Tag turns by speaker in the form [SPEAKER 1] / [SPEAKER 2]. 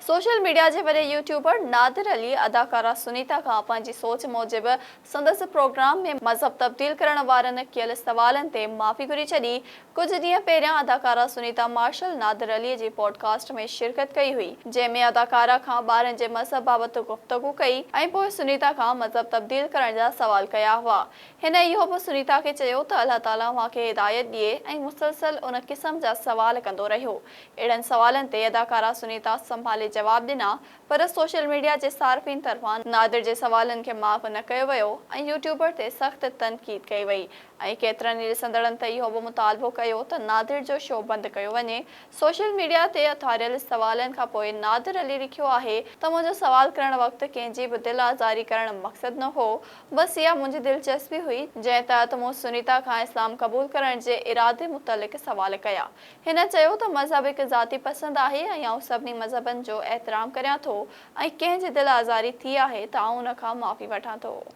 [SPEAKER 1] Social media جي وڏي YouTuber نادر علي اداڪارا سنيتا کان پنهنجي سوچ موجب سندس پروگرام ۾ مذهب تبديل ڪرڻ وارن ڪيل سوالن تي معافي گهري ڇڏي. ڪجهه ڏينهن پهريان اداڪارا سنيتا مارشل نادر علي جي پوڊڪاسٽ ۾ شرڪت ڪئي هئي، جنهن ۾ اداڪارا کان ٻارن جي مذهب بابت گفتگو ڪئي ۽ پوء سنيتا کان مذهب تبديل ڪرڻ جا سوال ڪيا هئا. هن اهو به سنيتا کي چيو ته الله تعاليٰ اوهان کي هدايت ڏئي ۽ مسلسل ان قسم جا سوال ڪندو رهيو. اهڙن سوالن تي اداڪارا سنيتا سنڀالي جواب ڏنا پر سوشل ميڊيا جي صارفين طرفان نادر جي سوالن کي معاف نه ڪيو ويو ۽ يوٽيوبر تي سخت تنقيد ڪئي وئي ۽ ڪيترن ئي ڏسندڙن ته اهو به مطالبو ڪيو ته نادر جو شو بند ڪيو وڃي. سوشل ميڊيا تي اٿاريل سوالن کانپوء نادر علي لکيو آهي ته منهنجو سوال ڪرڻ وقت ڪنهن جي به دل آزاري ڪرڻ مقصد نه هو بس اها منهنجي دلچسپي هئي جنهن تحت مون سنيتا کان اسلام قبول ڪرڻ جي ارادي متعلق سوال ڪيا. هن چيو ته مذهب هڪ ذاتي پسند آهي ۽ آئون سڀني مذهبن جو احترام ڪريان ٿو ۽ ڪنهن جي دل آزاري ٿي آهي ته آئون ان کان معافي وٺان ٿو.